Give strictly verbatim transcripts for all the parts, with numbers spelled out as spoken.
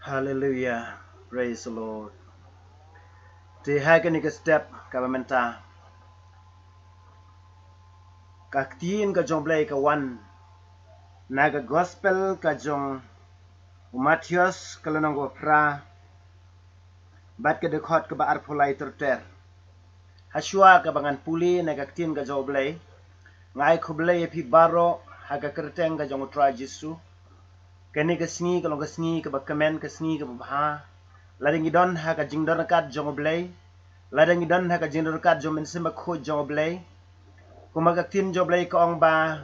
Hallelujah. Praise the Lord. Te ha kane ka step kaba mynta, ka ktien ka jong U Blei ka wan na ka gospel ka jong u Mathaios ka lynnong kaba phra bad ka dkhot kaba arphew lai ter ter. Hashwa kaba ngan pule na ka ktien ka jong U Blei, nga ai khublei ïa phi baroh ha ka kyrteng ka jong U Trai Jisu. Kane ka sngi ka long ka sngi kaba kmen, ka sngi kaba bha. Lada ngi don ha ka jingdon ryngkat jong U Blei, lada ngi don ha ka jingdon ryngkat jong U Mynsiem Bakhuid jong U Blei, kumba ka ktien jong U Blei ka ong ba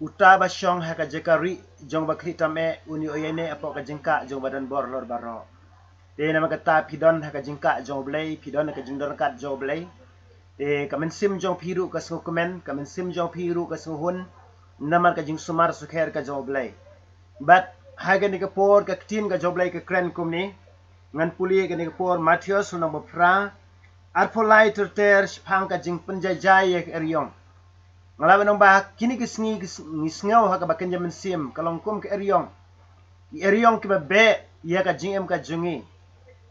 uta ba shong ha ka jaka rieh jong ba khlieh tam eh, un ïoh ïaineh hapoh ka jingkah jong ba don bor halor baroh. Te namar kata phi don ha ka jingkah jong U Blei, phi don ha ka jingdon ryngkat jong U Blei. Te ka mynsiem jong phi ruh ka sngewkmen, ka mynsiem jong phi ruh ka sngewhun namar ka jingsumar sukher ka jong U Blei. Bad ha kane ka por ka ktien ka jong U Blei ka kren kumne. Ngan pule kane ka por, Mathaios lynnong ba phra, arphew lai ter ter, shaphang ka jingpynjaijai ïa ka eriong. Nga lah ban ong ba kine ki sngi ki s-, ngi sngew ha kaba kynja mynsiem ka long kum ka eriong. Ki eriong kiba beh ïa ka jingim ka jong ngi.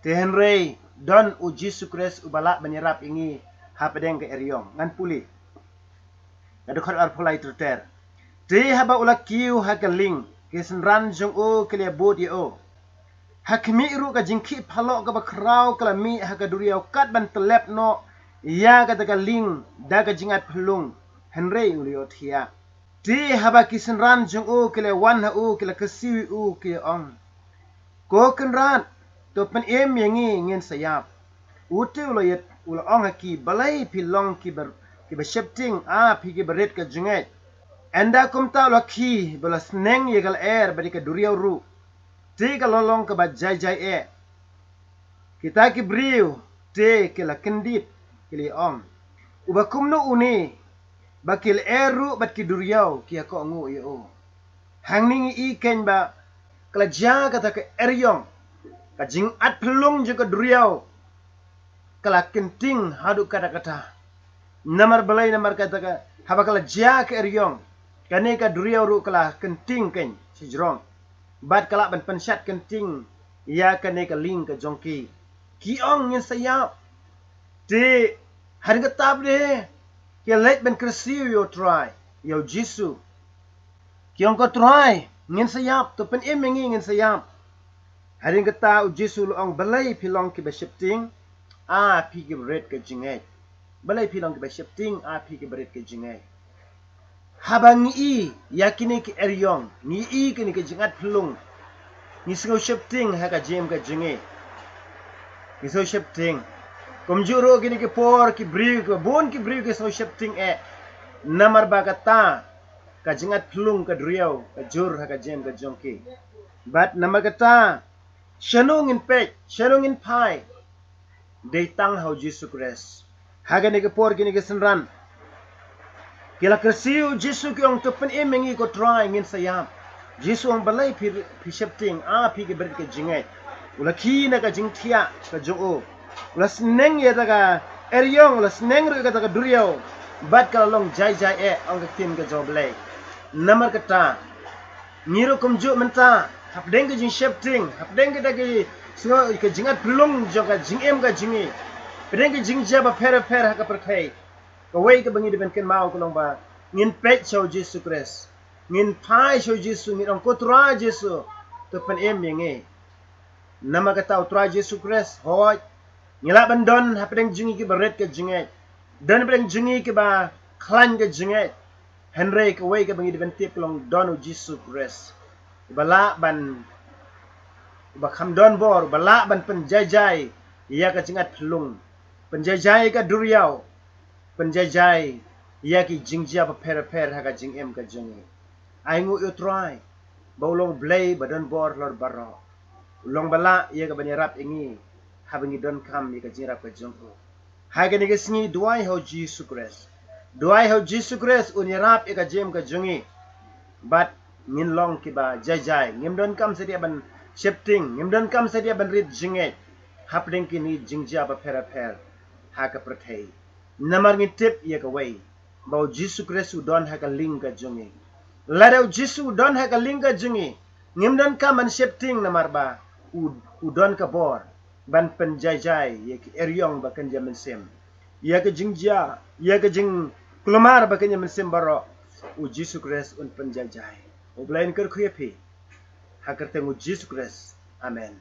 Te hynrei don U Jisu Khrist uba lah ban ïarap ïa ngi hapdeng ka eriong. Ngan pule. Ka dkhot arphew lai ter ter. Te haba u la kiew ha ka lieng, ki synran jong u ki la bud ïa u. Ha khmih ruh ka jingkhih phalok kaba khraw ka la mih ha ka duriaw kat ban tyllep noh ïa kata ka lieng da ka jingat phyllung, hynrei u la ïohthiah. Te haba ki synran jong u ki la wan ha u ki la kyrsiew ïa u ki la ong, Ko Kynrad, to pynim ïa ngi, ngin sa ïap. U te u la ïa, u la ong ha ki, Balei phi long kiba, kiba sheptieng, a phi kiba rit ka jingngeit. Ynda kumta u la khie bad u la sneng ïa ka lyer bad ïa ka duriaw ruh. Te ka la long kaba jaijai eh. Kita ki briew te ki la kyndit, ki la ong, Uba kumno une, ba ki lyer ruh bad ki duriaw ki ïa kohnguh ïa u? Hangne ngi i keiñ ba ka la jia kata ka eriong, ka jingat phyllung jong ka duriaw ka la kynting haduh katta katta. Namar balei? Namar kata ka, haba ka la jia ka eriong, kane ka duriaw ruh ka la kynting keiñ shajrong, bad ka lah ban pynshad kynting ïa kane ka lieng ka jong ki. Ki ong, Ngin sa ïap. Te hadien kata pat de ki leit ban kyrsiew ïa U Trai, ïa U Jisu. Ki ong, Ko Trai, ngin sa ïap, to pynim ïa ngi, ngin sa ïap. Hadien kata U Jisu u la ong, Balei phi long kiba sheptieng, a phi kiba rit ka jingngeit. Balei phi long kiba sheptieng, a phi kiba rit ka jingngeit. Haba ngi i ïa kine ki eriong, ngi i kine ki jingat phyllung, ngi sngew sheptieng ha ka jingim ka jong ngi. Ngi sngew sheptieng. Kumjuh ruh kine ki por ki briew, kiba bun ki briew ki sngew sheptieng eh. Namar ba kata ka jingat phyllung ka duriaw ka jur ha ka jingim ka jong ki. Bad namar kata, shano ngin peit, shano ngin phai? Dei tang ha U Jisu Khrist. Ha kane ka por kine ki synran ki la kyrsiew U Jisu, ki ong, To pynim ïa ngi, Ko Trai, ngin sa ïap. Jisu ong, Balei phi, phi sheptieng, a phi kiba rit ka jingngeit. U la khie na ka jingthiah ka jong u. U la sneng ïa kata ka eriong, u la sneng ruh ïa kata ka duriaw. Bad ka la long jaijai eh, ong ka ktien ka jong U Blei. Namar kata, ngi ruh kumjuh mynta, hapdeng ka jingsheptieng, hapdeng kata ka sngew ka jingat phyllung jong ka jingim ka jong ngi, hapdeng ka jingjia bapher bapher ha ka pyrthei, kawei kaba ngi dei ban kynmaw ka long ba ngin peit sha U Jisu Khrist, ngin phai sha U Jisu, ngin ong, Ko Trai Jisu, to pynim ïa ngi. Namar kata U Trai Jisu Khrist, hooid, ngi lah ban don hapdeng jong ngi kiba rit ka jingngeit, don hapdeng jong ngi kiba khlaiñ ka jingngeit. Hynrei kawei kaba ngi dei ban tip ka long don U Jisu Khrist, uba lah ban, uba kham don bor, uba lah ban pynjaijai ïa ka jingat phyllung, pynjaijai ïa ka duriaw, pynjaijai ïa ki jingjia bapher bapher ha ka jingim ka jong ngi. Ai nguh ïa U Trai ba u long U Blei ba don bor halor baroh. U long ba lah ïa ka ban ïarap ïa ngi haba ngi donkam ïa ka jingïarap ka jong u. Ha kane ka sngi, duwai ha U Jisu Khrist. Duwai ha U Jisu Khrist un ïarap ïa ka jingim ka jong ngi. Bad ngin long kiba jaijai, ngim donkam satia ban sheptieng, ngim donkam satia ban rit jingngeit hapdeng kine jingjia bapher bapher ha ka pyrthei. Namar ngi tip ïa kawei, ba U Jisu Khrist u don ha ka lieng ka jong ngi. Lada U Jisu u don ha ka lieng ka jong ngi, Ngim don ka ban sheptieng namar ba u, u don ka bor ban pynjaijai ïa ki eriong ba kynja mynsiem, ïa ka jingjia, ïa ka jingkulmar ba kynja mynsiem baroh. U Jisu Khrist un pynjaijai. U Blei un kyrkhu ïa phi ha ka kyrteng u Jisu Khrist. Amen.